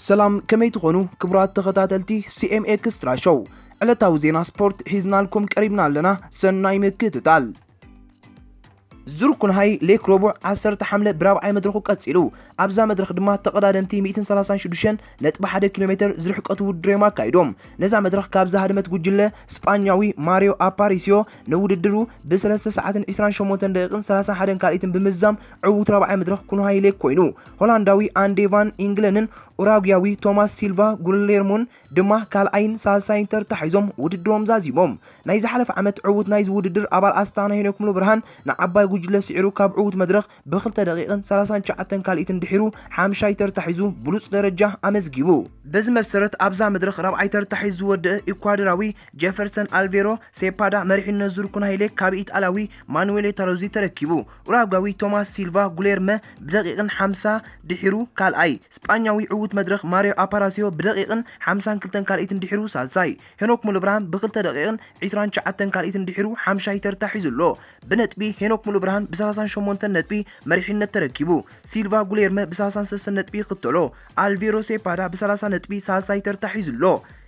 ሰላም፣ ከመይ ትኾኑ ክቡራት ተኸታተልቲ C M Extra Show? ዕለታዊ ዜና ስፖርት ሒዝናልኩም ቀሪብና ኣለና። ሰናይ ምክትታል። ዙር ኩንሃይ ሌክ ረቡዕ ዓሰርተ ሓምለ ብራብዓይ መድረኹ ቀጺሉ። ኣብዛ መድረኽ ድማ ተቐዳደምቲ ሚእትን ሰላሳን ሽዱሽተን ነጥቢ ሓደ ኪሎ ሜተር ዝርሕቀቱ ውድድር እዮም ኣካይዶም። ነዛ መድረኽ ካብ ዝሃደመት ጉጅለ ስጳኛዊ ማሪዮ ኣፓሪሲዮ ንውድድሩ ብሰለስተ ሰዓትን ዕስራን ሸሞንተን ደቂቕን ሰላሳን ሓደን ካልኢትን ብምዝዛም ዕዉት ራብዓይ መድረኽ ኩንሃይ ሌክ ኮይኑ። ሆላንዳዊ ኣንዴ ቫን ኢንግለንን ኡራጓያዊ ቶማስ ሲልቫ ጉሌርሞን ድማ ካልኣይን ሳልሳይን ተርታ ሒዞም ውድድሮም ዛዚሞም። ናይ ዝሓለፈ ዓመት ዕዉት ናይዚ ውድድር ኣባል ኣስታና ሄኖክ ሙሉብርሃን ንዓባይ ጉጅለ ስዒሩ ካብ ዕዉት መድረኽ ብክልተ ደቂቕን ሰላሳን ትሽዓተን ካልኢትን ድሒሩ ሓምሻይ ተርታ ሒዙ ብሉጽ ደረጃ ኣመዝጊቡ። በዚ መሰረት ኣብዛ መድረኽ ራብዓይ ተርታ ሒዙ ዝወደአ ኢኳዶራዊ ጀፈርሰን ኣልቬሮ ሴፓዳ መሪሕነት ዙር ኩንሃይ ሌክ ካብ ኢጣልያዊ ማኑዌሌ ታሮዚ ተረኪቡ። ኡራጓዊ ቶማስ ሲልቫ ጉሌርመ ብደቂቕን ሓምሳ ድሒሩ ካልኣይ፣ ስጳኛዊ ዕዉት መድረኽ ማሪዮ ኣፓራሲዮ ብደቂቕን ሓምሳን ክልተን ካልኢትን ድሒሩ ሳልሳይ፣ ሄኖክ ሙሉብርሃን ብክልተ ደቂቕን ዕስራን ትሽዓተን ካልኢትን ድሒሩ ሓምሻይ ተርታ ሒዙ ኣሎ። ብነጥቢ ሄኖክ ሙሉብርሃን ብሰላሳን ሸሞንተን ነጥቢ መሪሕነት ተረኪቡ። ሲልቫ ጉሌርመ ብሰላሳን ሰለስተን ነጥቢ ይኽተሎ። ኣልቬሮ ሴፓዳ ብሰላሳ ነጥቢ ሳልሳይ ተርታ ሒዙ ኣሎ።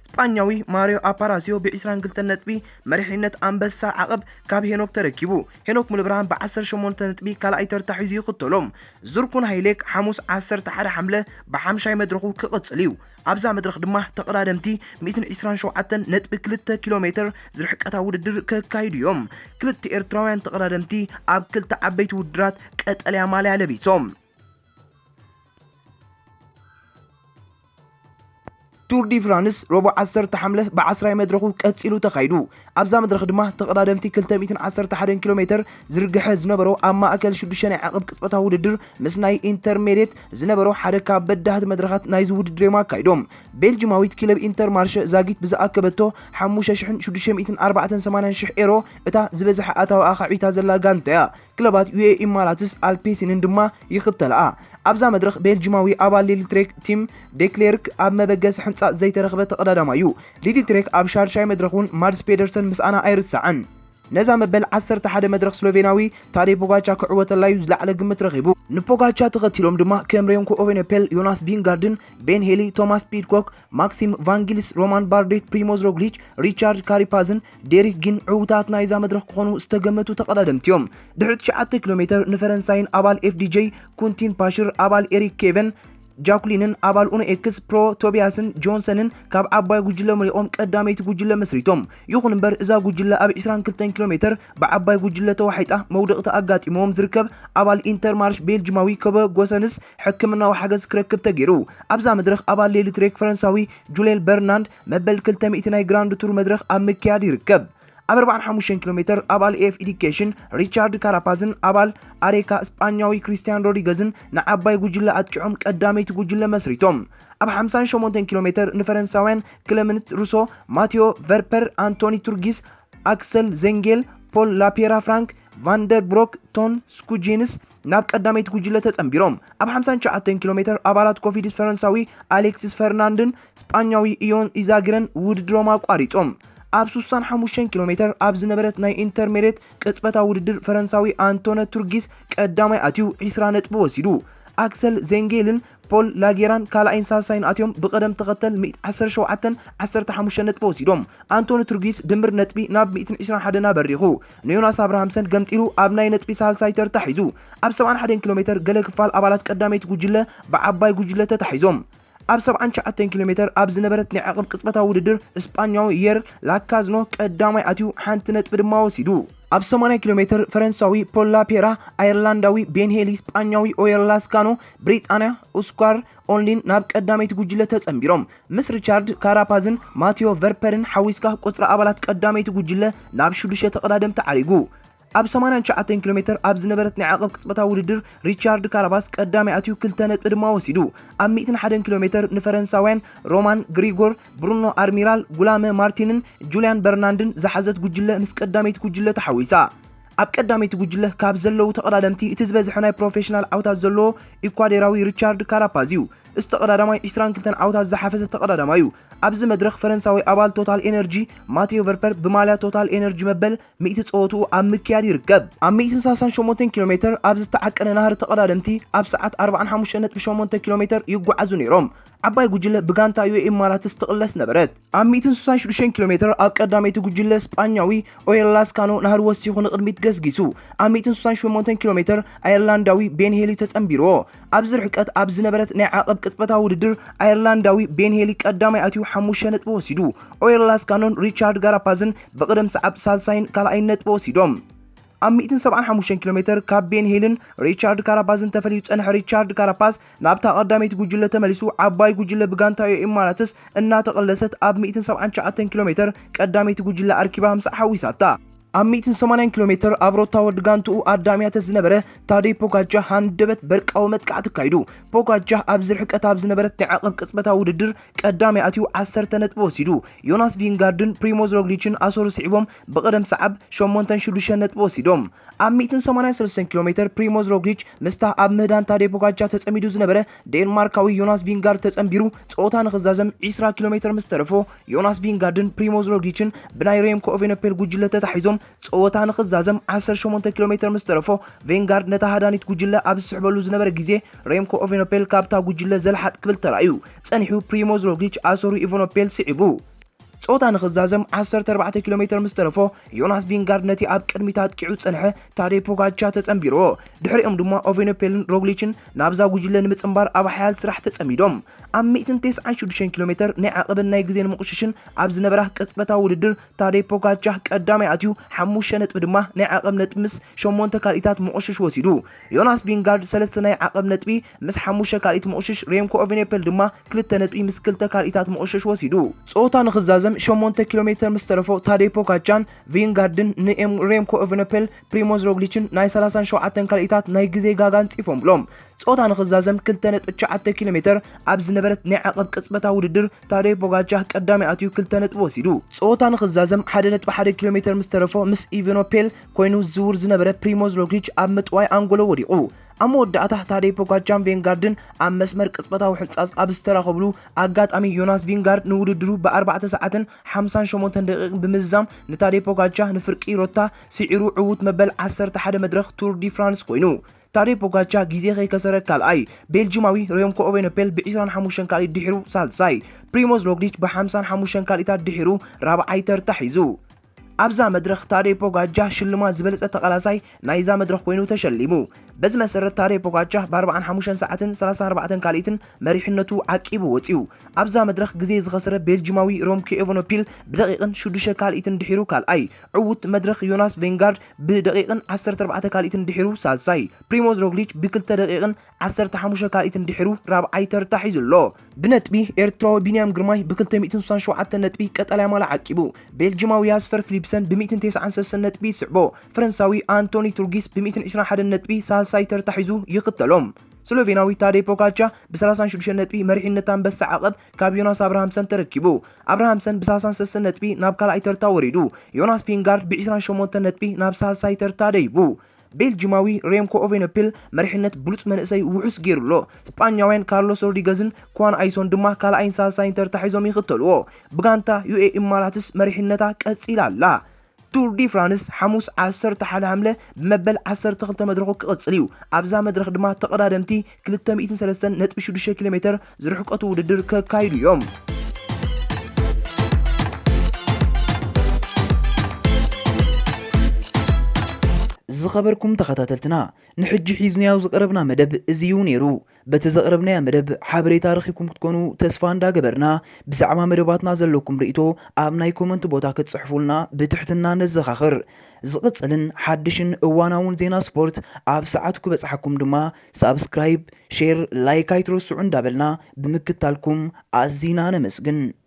ስጳኛዊ ማሪዮ ኣፓራሲዮ ብዕስራን ክልተን ነጥቢ መሪሕነት ኣንበሳ ዓቐብ ካብ ሄኖክ ተረኪቡ። ሄኖክ ሙሉብርሃን ብዓሰርተ ሸሞንተ ነጥቢ ካልኣይ ተርታ ሒዙ ይኽተሎም። ዙር ኩንሃይ ሌክ ሓሙስ ዓሰርተ ሓደ ሓምለ ብሓምሻይ መድረኹ ክቕጽል እዩ። ኣብዛ መድረኽ ድማ ተቐዳደምቲ ሚእትን ዕስራን ሸውዓተን ነጥቢ ክልተ ኪሎ ሜተር ዝርሕቀታ ውድድር ከካይዱ እዮም። ክልተ ኤርትራውያን ተቐዳደምቲ ኣብ ክልተ ዓበይቲ ውድድራት ቀጠልያ ማልያ ለቢሶም። ቱር ዲ ፍራንስ ረቡዕ ዓሰርተ ሓምለ ብዓስራይ መድረኹ ቀጺሉ ተኻይዱ። ኣብዛ መድረኽ ድማ ተቐዳደምቲ ክልተ ሚእትን ዓሰርተ ሓደን ኪሎ ሜተር ዝርግሐ ዝነበሮ ኣብ ማእከል ሽዱሽተ ናይ ዓቐብ ቅጽበታዊ ውድድር ምስ ናይ ኢንተርሜድየት ዝነበሮ ሓደ ካብ በዳህቲ መድረኻት ናይዚ ውድድር እዮም ኣካይዶም። ቤልጅማዊት ክለብ ኢንተርማርሸ ዛጊት ብዝኣከበቶ ሓሙሽተ ሽሕን ሽዱሽተ ሚእትን ኣርባዕተን ሰማንያን ሽሕ ኤሮ እታ ዝበዝሐ ኣታዊ ኣኻዕቢታ ዘላ ጋንታ እያ። ክለባት ዩ ኤ ኢማራትስ ኣልፔሲንን ድማ ይኽተልኣ። ኣብዛ መድረኽ ቤልጅማዊ ኣባል ሊሊ ትሬክ ቲም ዴክሌርክ ኣብ መበገሲ ሕንጻ ዘይተረኽበ ተቐዳዳማይ እዩ። ሊሊ ትሬክ ኣብ ሻድሻይ መድረኽ እውን ማድስ ፔደርሰን ምስኣና ኣይርሳዕን። ነዛ መበል ዓሰርተ ሓደ መድረኽ ስሎቬናዊ ታዴ ፖጋቻ ክዕወተላ እዩ ዝለዓለ ግምት ረኺቡ። ንፖጋቻ ተኸቲሎም ድማ ከም ሬምኮ ኦቬነፔል፣ ዮናስ ቪንጋርድን ቤን ሄሊ፣ ቶማስ ፒድኮክ፣ ማክሲም ቫንጊልስ፣ ሮማን ባርዴት፣ ፕሪሞዝ ሮግሊች፣ ሪቻርድ ካሪፓዝን ዴሪክ ጊን ዕዉታት ናይዛ መድረኽ ክኾኑ ዝተገመቱ ተቐዳደምቲ እዮም። ድሕሪ ትሽዓተ ኪሎ ሜተር ንፈረንሳይን ኣባል ኤፍ ዲ ጄ ኩንቲን ፓሽር፣ ኣባል ኤሪክ ኬቨን ጃኩሊንን ኣባል ኡኖ ኤክስ ፕሮ ቶቢያስን ጆንሰንን ካብ ዓባይ ጉጅለ መሊቖም ቀዳመይቲ ጉጅለ መስሪቶም። ይኹን እምበር እዛ ጉጅለ ኣብ ዕስራን ክልተን ኪሎ ሜተር ብዓባይ ጉጅለ ተዋሒጣ መውደቕቲ ኣጋጢሞም ዝርከብ ኣባል ኢንተርማርሽ ቤልጅማዊ ኮበ ጎሰንስ ሕክምናዊ ሓገዝ ክረክብ ተገይሩ። ኣብዛ መድረኽ ኣባል ሌሊ ትሬክ ፈረንሳዊ ጁሌል በርናንድ መበል ክልተ ሚእቲ ናይ ግራንድ ቱር መድረኽ ኣብ ምክያድ ይርከብ። ኣብ ኣርባዓን ሓሙሽተን ኪሎ ሜተር ኣባል ኤፍ ኤዲ ኬሽን ሪቻርድ ካራፓዝን ኣባል ኣሬካ ስጳኛዊ ክሪስቲያን ሮድሪገዝን ንዓባይ ጉጅለ ኣጥቂዖም ቀዳመይቲ ጉጅለ መስሪቶም። ኣብ ሓምሳን ሸሞንተን ኪሎ ሜተር ንፈረንሳውያን ክለምንት ሩሶ፣ ማቴዮ ቨርፐር፣ ኣንቶኒ ቱርጊስ፣ ኣክሰል ዜንጌል፣ ፖል ላፔራ ፍራንክ፣ ቫንደር ብሮክ፣ ቶን ስኩጂንስ ናብ ቀዳመይቲ ጉጅለ ተጸንቢሮም። ኣብ ሓምሳን ትሽዓተን ኪሎ ሜተር ኣባላት ኮፊድስ ፈረንሳዊ ኣሌክሲስ ፈርናንድን ስጳኛዊ ኢዮን ኢዛጊረን ውድድሮም ኣቋሪጾም። ኣብ ሱሳን ሓሙሽተን ኪሎ ሜተር ኣብ ዝነበረት ናይ ኢንተርሜድየት ቅጽበታዊ ውድድር ፈረንሳዊ ኣንቶነ ቱርጊስ ቀዳማይ ኣትዩ ዕስራ ነጥቢ ወሲዱ። ኣክሰል ዜንጌልን ፖል ላጌራን ካልኣይን ሳልሳይን ኣትዮም ብቐደም ተኸተል ሚእቲ ዓሰርተ ሸውዓተን ዓሰርተ ሓሙሽተን ነጥቢ ወሲዶም። ኣንቶኒ ቱርጊስ ድምር ነጥቢ ናብ ሚእትን ዕስራን ሓደን ኣበሪኹ። ንዮናስ ኣብርሃምሰን ገምጢሉ ኣብ ናይ ነጥቢ ሳልሳይ ተርታ ሒዙ። ኣብ ሰብዓን ሓደን ኪሎ ሜተር ገለ ክፋል ኣባላት ቀዳመይቲ ጉጅለ ብዓባይ ጉጅለ ተታሒዞም። ኣብ ሰብዓን ትሽዓተን ኪሎ ሜተር ኣብ ዝነበረት ናይ ዓቐብ ቅጽበታዊ ውድድር እስጳኛዊ የር ላካዝኖ ቀዳማይ ኣትዩ ሓንቲ ነጥቢ ድማ ወሲዱ። ኣብ ሰማንያ ኪሎ ሜተር ፈረንሳዊ ፖል ላፔራ፣ ኣየርላንዳዊ ቤን ሄሊ፣ ስጳኛዊ ኦየር ላስካኖ፣ ብሪጣንያ ኦስካር ኦንሊን ናብ ቀዳመይቲ ጉጅለ ተጸንቢሮም። ምስ ሪቻርድ ካራፓዝን ማቴዮ ቨርፐርን ሓዊስካ ቁጽሪ ኣባላት ቀዳመይቲ ጉጅለ ናብ ሽዱሽተ ተቐዳደምቲ ዓሪጉ። ኣብ ሰማንያን ትሽዓተን ኪሎ ሜተር ኣብ ዝነበረት ናይ ዓቐብ ቅጽበታዊ ውድድር ሪቻርድ ካራፓዝ ቀዳማይ ኣትዩ ክልተ ነጥቢ ድማ ወሲዱ። ኣብ ሚእትን ሓደን ኪሎ ሜተር ንፈረንሳውያን ሮማን ግሪጎር፣ ብሩኖ ኣርሚራል፣ ጉላመ ማርቲንን ጁልያን በርናንድን ዝሓዘት ጉጅለ ምስ ቀዳመይቲ ጉጅለ ተሓዊሳ። ኣብ ቀዳመይቲ ጉጅለ ካብ ዘለዉ ተቐዳደምቲ እቲ ዝበዝሐ ናይ ፕሮፌሽናል ዓወታት ዘለዎ ኢኳዴራዊ ሪቻርድ ካራፓዝ እዩ። እዚ ተቐዳዳማይ ዕስራን ክልተን ዓወታት ዝሓፈዘ ተቐዳዳማይ እዩ። ኣብዚ መድረኽ ፈረንሳዊ ኣባል ቶታል ኤነርጂ ማቴዮ ቨርፐር ብማልያ ቶታል ኤነርጂ መበል ሚእቲ ጸወትኡ ኣብ ምክያድ ይርከብ። ኣብ ሚእትን ሰላሳን ሸሞንተን ኪሎ ሜትር ኣብ ዝተዓቀነ ናህሪ ተቐዳደምቲ ኣብ ሰዓት ኣርባዓን ሓሙሽተን ነጥቢ ሸሞንተ ኪሎ ሜትር ይጓዓዙ ነይሮም። ዓባይ ጉጅለ ብጋንታ ዩ ኤ ኢማራትስ ትቕለስ ነበረት። ኣብ ሚእትን ስሳን ሽዱሽተን ኪሎ ሜትር ኣብ ቀዳመይቲ ጉጅለ ስጳኛዊ ኦየር ላስካኖ ናህሪ ወሲኹ ንቕድሚት ገስጊሱ። ኣብ ሚእትን ስሳን ሸሞንተን ኪሎ ሜትር ኣየርላንዳዊ ቤን ሄሊ ተጸንቢርዎ። ኣብዚ ርሕቀት ኣብ ዝነበረት ናይ ዓቐብ ቅጽበታዊ ውድድር ኣየርላንዳዊ ቤን ሄሊ ቀዳማይ ኣትዩ ሓሙሽተ ነጥቢ ወሲዱ። ኦየር ላስካኖን ሪቻርድ ጋራፓዝን ብቕደም ሰዓብ ሳልሳይን ካልኣይን ነጥቢ ወሲዶም። ኣብ ሚእትን ሰብዓን ሓሙሽተን ኪሎ ሜትር ካብ ቤን ሄልን ሪቻርድ ካራፓዝን ተፈልዩ ዝጸንሐ ሪቻርድ ካራፓዝ ናብታ ቀዳመይቲ ጉጅለ ተመሊሱ ዓባይ ጉጅለ ብጋንታ ዩ ኤ ኢማራትስ እናተቐለሰት ኣብ ሚእትን ሰብዓን ትሽዓተን ኪሎ ሜትር ቀዳመይቲ ጉጅለ ኣርኪባ ምሳዕ ሓዊሳታ። ኣብ ሚእትን ሰማንያን ኪሎ ሜትር ኣብ ሮታ ወርድ ጋንትኡ ኣዳምያተ ዝነበረ ታዴ ፖጋቻ ሃንደበት በርቃዊ መጥቃዕቲ ኣካይዱ። ፖጋቻ ኣብዚ ርሕቀት ኣብ ዝነበረት ናይ ዓቐብ ቅጽበታዊ ውድድር ቀዳማይ ኣትዩ ዓሰርተ ነጥቢ ወሲዱ። ዮናስ ቪንጋርድን ፕሪሞዝ ሮግሊችን ኣሰሩ ስዒቦም ብቕደም ሰዓብ ሸሞንተን ሽዱሽተን ነጥቢ ወሲዶም። ኣብ ሚእትን ሰማንያን ሰለስተን ኪሎ ሜትር ፕሪሞዝ ሮግሊች ምስታ ኣብ ምህዳን ታዴ ፖጋቻ ተጸሚዱ ዝነበረ ዴንማርካዊ ዮናስ ቪንጋርድ ተጸንቢሩ ጸወታ ንኽዛዘም ዕስራ ኪሎ ሜትር ምስ ተረፎ ዮናስ ቪንጋርድን ፕሪሞዝ ሮግሊችን ብናይ ሬምኮ ኦቬኖፔል ጉጅለ ተታሒዞም ጸወታ ንኽዛዘም ዓሰርተ ሸሞንተ ኪሎ ሜትር ምስ ተረፎ ቬንጋርድ ነታ ሃዳኒት ጉጅለ ኣብ ዝስሕበሉ ዝነበረ ግዜ ሬምኮ ኦቬኖፔል ካብታ ጉጅለ ዘልሓጥ ክብል ተራእዩ። ጸኒሑ ፕሪሞዝ ሮግሊች ኣሰሩ ኢቨኖፔል ስዒቡ። ጾታ ንኽዛዘም ዓሰርተ ኣርባዕተ ኪሎ ሜትር ምስ ተረፎ ዮናስ ቪንጋርድ ነቲ ኣብ ቅድሚት ኣጥቂዑ ዝጸንሐ ታዴ ፖጋቻ ተጸንቢርዎ። ድሕሪኦም ድማ ኦቬኖፔልን ሮግሊችን ናብዛ ጉጅለ ንምጽንባር ኣብ ሓያል ስራሕ ተጸሚዶም። ኣብ ሚእትን ተስዓን ሽዱሽተን ኪሎ ሜትር ናይ ዓቐብን ናይ ግዜን ምቕሽሽን ኣብ ዝነበራ ቅጽበታዊ ውድድር ታዴ ፖጋቻ ቀዳማይ ኣትዩ ሓሙሽተ ነጥቢ ድማ ናይ ዓቐብ ነጥቢ ምስ ሸሞንተ ካልኢታት ምቕሽሽ ወሲዱ። ዮናስ ቪንጋርድ ሰለስተ ናይ ዓቐብ ነጥቢ ምስ ሓሙሽተ ካልኢት ምቕሽሽ ሬምኮ ኦቬኖፔል ድማ ክልተ ነጥቢ ምስ ክልተ ካልኢታት ምቕሽሽ ወሲዱ። ጸወታ ንኽዛዘም ሸሞንተ ኪሎ ሜትር ምስ ተረፎ ታዴ ፖጋቻን ቪንጋርድን ንኤም ሬምኮ ኦቬኖፔል ፕሪሞዝ ሮግሊችን ናይ ሰላሳን ሸውዓተን ካልኢታት ናይ ግዜ ጋጋ ኣንጺፎምሎም። ጸወታ ንኽዛዘም ክልተ ነጥቢ ትሽዓተ ኪሎ ሜትር ኣብ ዝነበረት ናይ ዓቐብ ቅጽበታዊ ውድድር ታዴ ፖጋቻ ቀዳማይ ኣትዩ ክልተ ነጥቢ ወሲዱ። ጸወታ ንኽዛዘም ሓደ ነጥቢ ሓደ ኪሎ ሜትር ምስ ተረፎ ምስ ኢቨኖፔል ኮይኑ ዝዝውር ዝነበረ ፕሪሞዝ ሮግሊች ኣብ ምጥዋይ ኣንጎሎ ወዲቑ። ኣብ መወዳእታ ታዴ ፖጋቻን ቬንጋርድን ኣብ መስመር ቅጽበታዊ ሕንጻጽ ኣብ ዝተራኸብሉ ኣጋጣሚ ዮናስ ቪንጋርድ ንውድድሩ ብኣርባዕተ ሰዓትን ሓምሳን ሸሞንተን ደቂቕን ብምዝዛም ንታዴ ፖጋቻ ንፍርቂ ሮታ ስዒሩ ዕዉት መበል ዓሰርተ ሓደ መድረኽ ቱር ዲ ፍራንስ ኮይኑ። ታዴ ፖጋቻ ግዜ ከይከሰረ ካልኣይ፣ ቤልጂማዊ ሬምኮ ኦቬኖፔል ብ ዕስራን ሓሙሽተን ካልኢት ድሒሩ ሳልሳይ፣ ፕሪሞዝ ሮግሊች ብ ሓምሳን ሓሙሽተን ካልኢታት ድሒሩ ራብዓይ ተርታ ሒዙ። ኣብዛ መድረኽ ታዴ ፖጋቻ ሽልማት ዝበለጸ ተቓላሳይ ናይዛ መድረኽ ኮይኑ ተሸሊሙ። በዚ መሰረት ታዴ ፖጋቻ ብ ኣርባዓን ሓሙሽተን ሰዓትን ሰላሳን ኣርባዕተን ካልኢትን መሪሕነቱ ዓቂቡ ወጺኡ። ኣብዛ መድረኽ ግዜ ዝኸሰረ ቤልጂማዊ ሮምኪ ኤቨኖፒል ብደቂቕን ሽዱሽተ ካልኢትን ድሒሩ ካልኣይ፣ ዕዉት መድረኽ ዮናስ ቬንጋርድ ብደቂቕን ዓሰርተ ኣርባዕተ ካልኢትን ድሒሩ ሳልሳይ፣ ፕሪሞዝ ሮግሊች ብክልተ ደቂቕን ዓሰርተ ሓሙሽተ ካልኢትን ድሒሩ ራብዓይ ተርታ ሒዙ ኣሎ። ብነጥቢ ኤርትራዊ ቢንያም ግርማይ ብ ክልተ ሚእትን ስሳን ሸውዓተን ነጥቢ ቀጠልያ ማልያ ዓቂቡ። ቤልጂማዊ ያስፐር ፊሊፕሰን ብ ሚእትን ተስዓን ሰለስተን ነጥቢ ይስዕቦ። ፈረንሳዊ ኣንቶኒ ቱርጊስ ብ ሚእትን ዕስራን ሓደን ነጥቢ ሳልሳይ ተርታ ሒዙ ይኽተሎም። ስሎቬናዊ ታዴ ፖጋቻ ብ ሰላሳን ሽዱሽተን ነጥቢ መሪሕነት ኣንበሳ ዓቐብ ካብ ዮናስ ኣብርሃምሰን ተረኪቡ። ኣብርሃምሰን ብ ሰላሳን ሰለስተን ነጥቢ ናብ ካልኣይ ተርታ ወሪዱ። ዮናስ ቪንጋርድ ብ ዕስራን ሸሞንተን ነጥቢ ናብ ሳልሳይ ተርታ ደይቡ። ቤልጂማዊ ሬምኮ ኦቬኖፒል መሪሕነት ብሉጽ መንእሰይ ውሑስ ገይሩ ኣሎ። ስጳኛውያን ካርሎስ ሮድሪገዝን ኳን ኣይሶን ድማ ካልኣይን ሳልሳይን ተርታ ሒዞም ይኽተልዎ። ብጋንታ ዩ ኤ ኢማራትስ መሪሕነታ ቀጺላ ኣላ። ቱር ዲ ፍራንስ ሓሙስ ዓሰርተ ሓደ ሓምለ ብመበል ዓሰርተ ክልተ መድረኹ ክቕጽል እዩ። ኣብዛ መድረኽ ድማ ተቐዳደምቲ ክልተ ሚእትን ሰለስተን ነጥቢ ሽዱሽተ ኪሎ ሜትር ዝርሕቀቱ ውድድር ከካይዱ እዮም። ዝኸበርኩም ተኸታተልትና፣ ንሕጂ ሒዝናዮ ዝቐረብና መደብ እዚ እዩ ነይሩ። በቲ ዘቕረብናዮ መደብ ሓበሬታ ረኺብኩም ክትኮኑ ተስፋ እንዳገበርና፣ ብዛዕባ መደባትና ዘለኩም ርእይቶ ኣብ ናይ ኮመንት ቦታ ክትጽሕፉልና ብትሕትና ነዘኻኽር። ዝቕጽልን ሓድሽን እዋናውን ዜና ስፖርት ኣብ ሰዓቱ ክበጽሓኩም ድማ ሳብስክራይብ፣ ሼር፣ ላይክ ኣይትረስዑ እንዳበልና ብምክታልኩም ኣዚና ነመስግን።